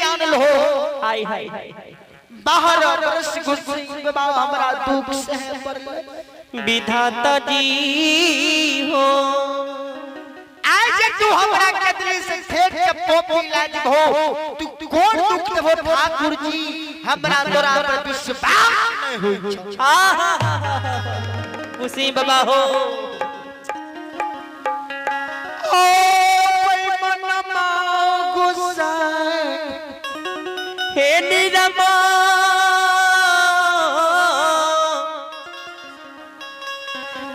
आनल हो। हाय हाय हाय। बाहर बरस गुस्सी बाबा हमरा दुख सहे पड़लै। विधाता जी हो। आइ जे तू हमरा के दिल से फेंक के पोपी लाजबो, तू कोन दुख देबो ठाकुर जी, हमरा तोरा पर विश्वास नहीं होई छौ। खुशी बाबा हो। ओ मनमा गुस्सा हे निरमा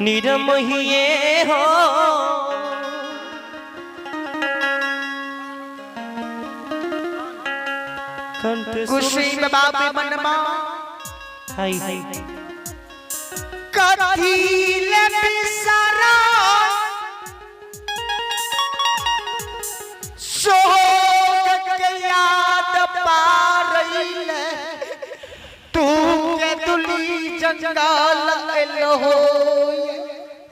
निरमहिए हो। कंठ गुस्सी बाबा मनमा हाय हाय। कथी ले बिसरा सोग के याद पारैले, तू के दुली जंगल एलो हो।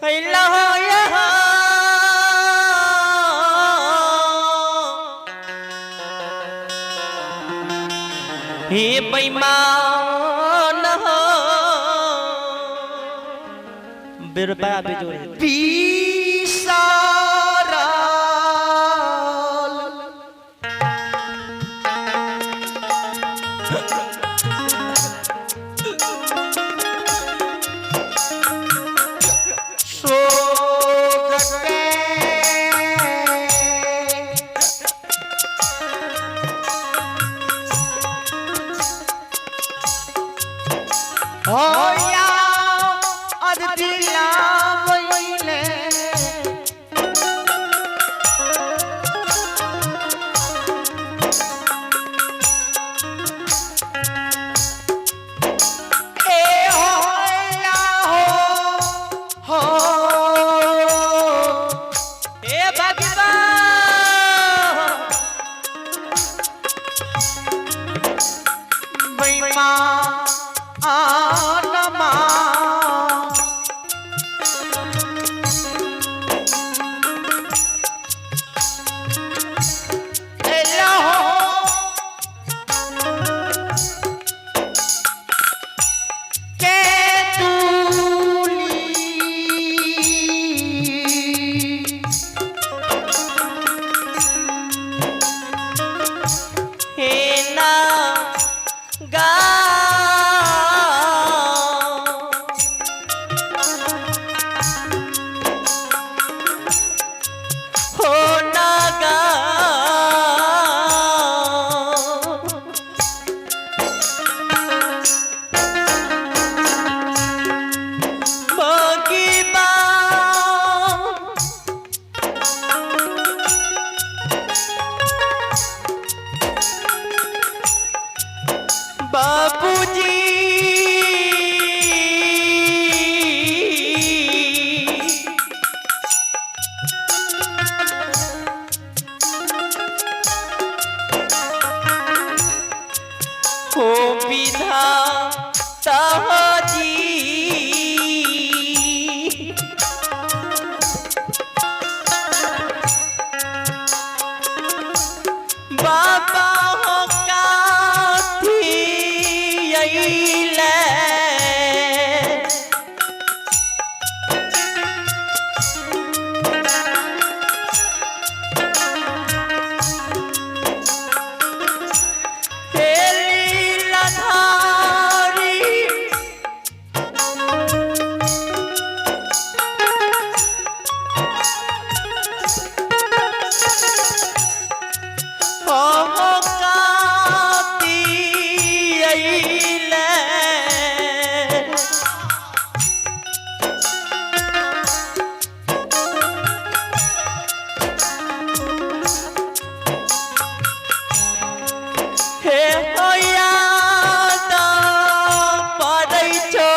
अइला हो यहाँ। हे बेईमान हो, बिरबा बिजोड़ बिसरल सोग के होया अद दिलावैले। ए होया हो हो। हे भगवान बेईमानमा एला हो के तूली हे ना गा हो ना गा बा बाबूजी हो विधाता जी। बाबा हो काथी अइले। हे लीलाधारी हो काती अइले। हे हो याद पड़ै छौ।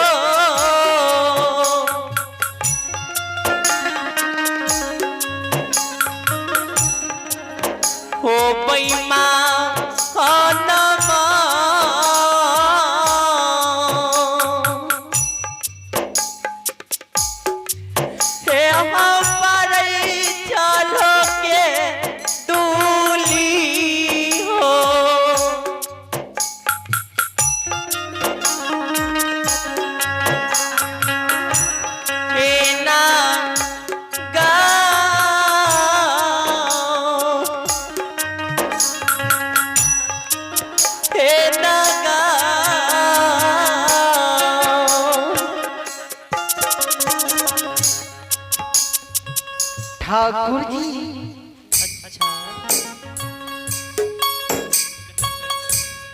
हो बेईमान हे हम पड़ै चलो के दूली हो। ठाकुर जी। अच्छा।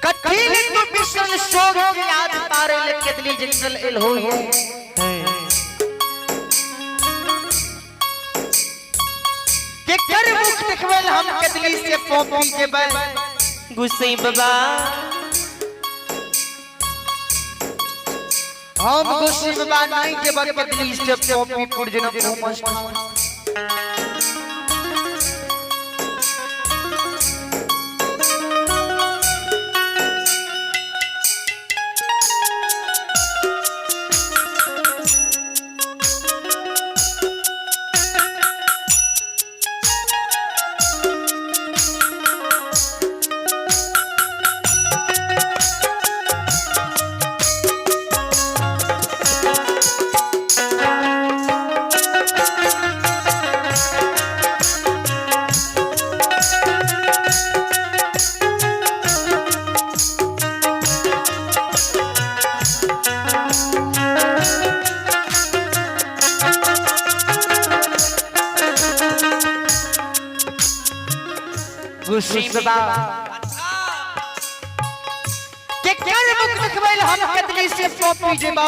कथी ले तू बिसरल शोक के याद पारे ले केतली जंगल एल हो के कर मुख देखबल हम केतली से पॉपी जेबै। गुस्से बाबा। हम गुस्से बाबा नहीं जेबै केतली से पॉपी पुर जन्म भूमि। गुस्से गुस्सा के कर मुख देखबल हम केतली से पॉपी जेबा।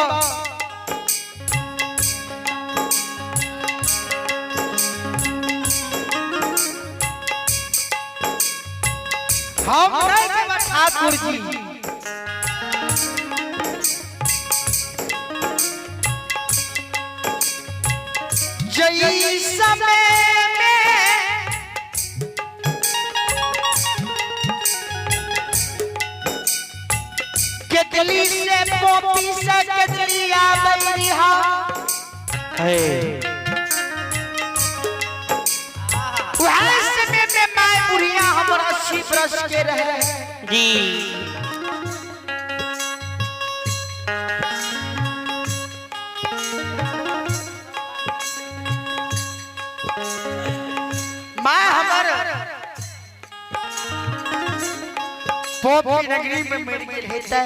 हम नहीं जेबा ठाकुर जी। जई समय में केतली से पॉपी से केतली आबै रिहा है। वह समय में माय बुढ़िया हमर 80 बरस के रहे जी। माय हमर पॉपी नगरी में मर गेल हेतै।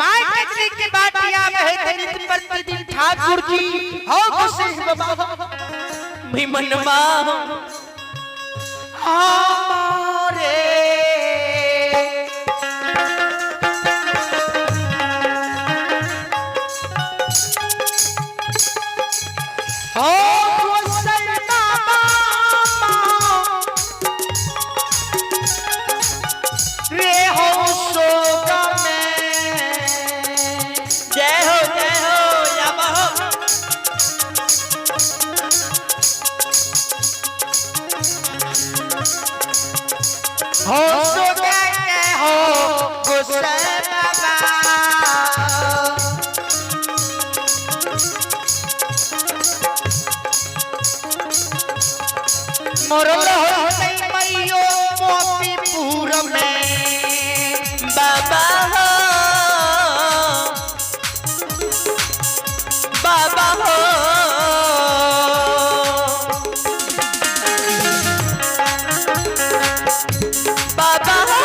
My केतली के बाटिया में हेतै नित प्रतिदिन ठाकुर जी हो गुस्से बाबा। भीमनमा। हमारे हो गोसाई बाबा रे हो शोक में। जय हो जय हो याबा हो। हो शोक के हो गोसाई बाबा। मरल होतै मैयो मोतीपुर में। बाबा हो बाबा हो। बाबा हो।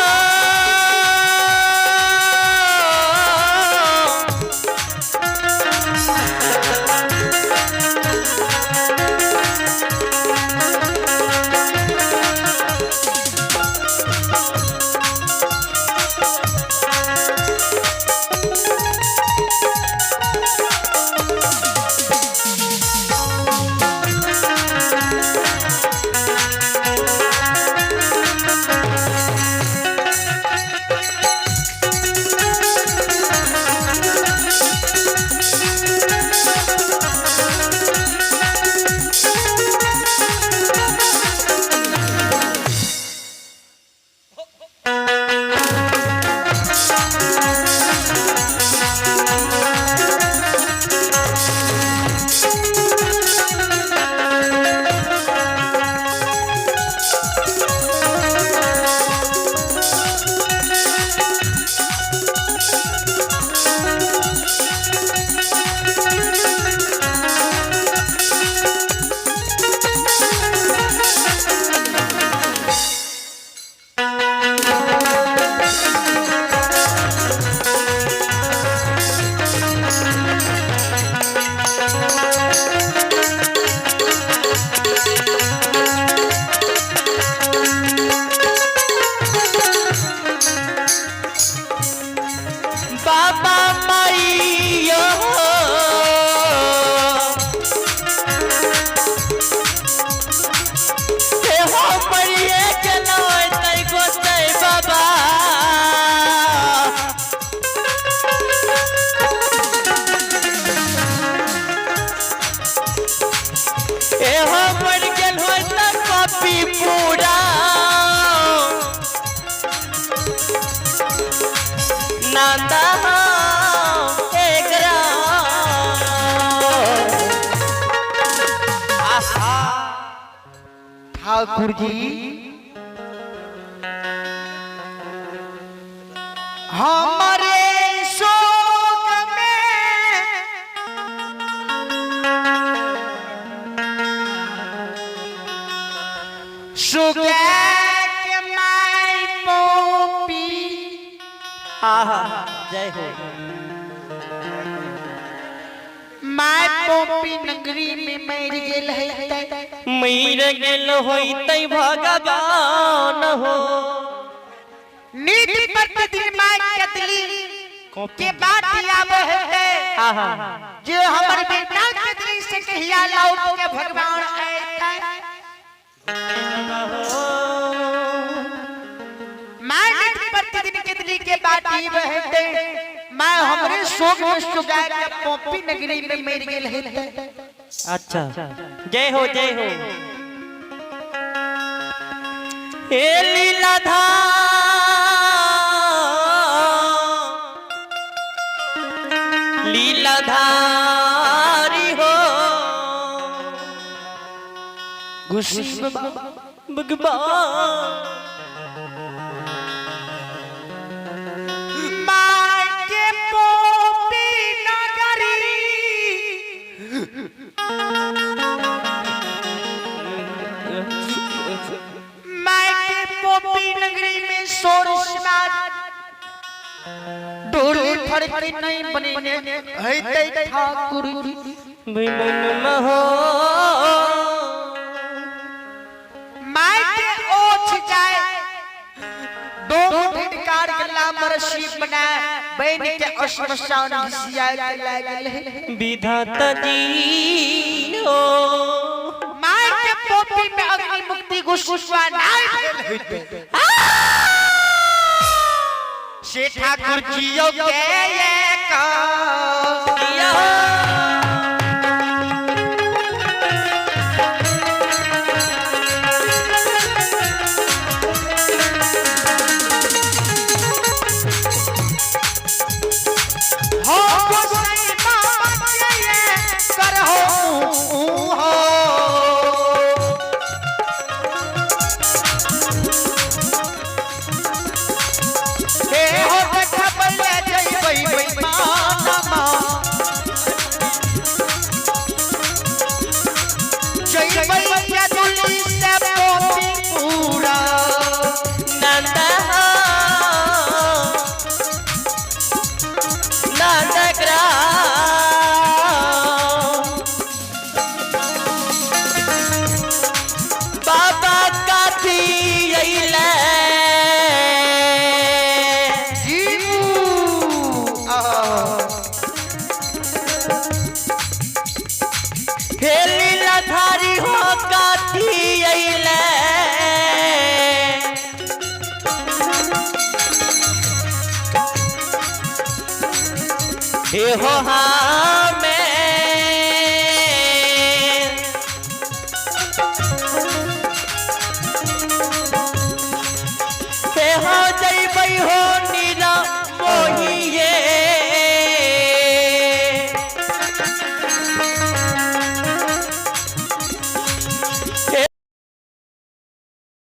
नंदा हो एक ठाकुर जी हमारे शोक में सुख के माई पोपी आहा जय हो। माय पोपी नगरी में मर गेल है। मर गेल होइतै भगवान हो। नीति प्रतिदिन माय कतली के बात आवे है आहा जे हमर बेटा कतली से कहिया लौट के भगवान आएता। माय नीति प्रतिदिन कतली के बात आवे है, मैं हमरे शोक में सुगा के पोपी नगरी में मर गेल है। अच्छा जय हो जय हो। हे लीलाधार लीलाधारी हो गुस्सी भगवान। माय के पोपी नगरी माय के पोपी नगरी में शोर समाज डोली फड़की नहीं बने है ठाकुर जी। विमन हो माय के ओछ जाए दो ढिढकार के लामरसी बनाए बन के श्मशान घिसिया के लागल है। विधाता जी हो। माय के पोपी में अग्नि मुक्ति घुसघुसवा नहीं भेल होइते। से ठाकुर जियो के ये का या हो गोसाई बाबा के ये करहो हो। हे हो देखबैया जइबै बैमानमा। जइबै दुली से पोपी पूरा। नंद हो नंद बाबा काथी अइले जीवू आहा। हे लीलाधारी हो काथी अइले हे हो हाँ।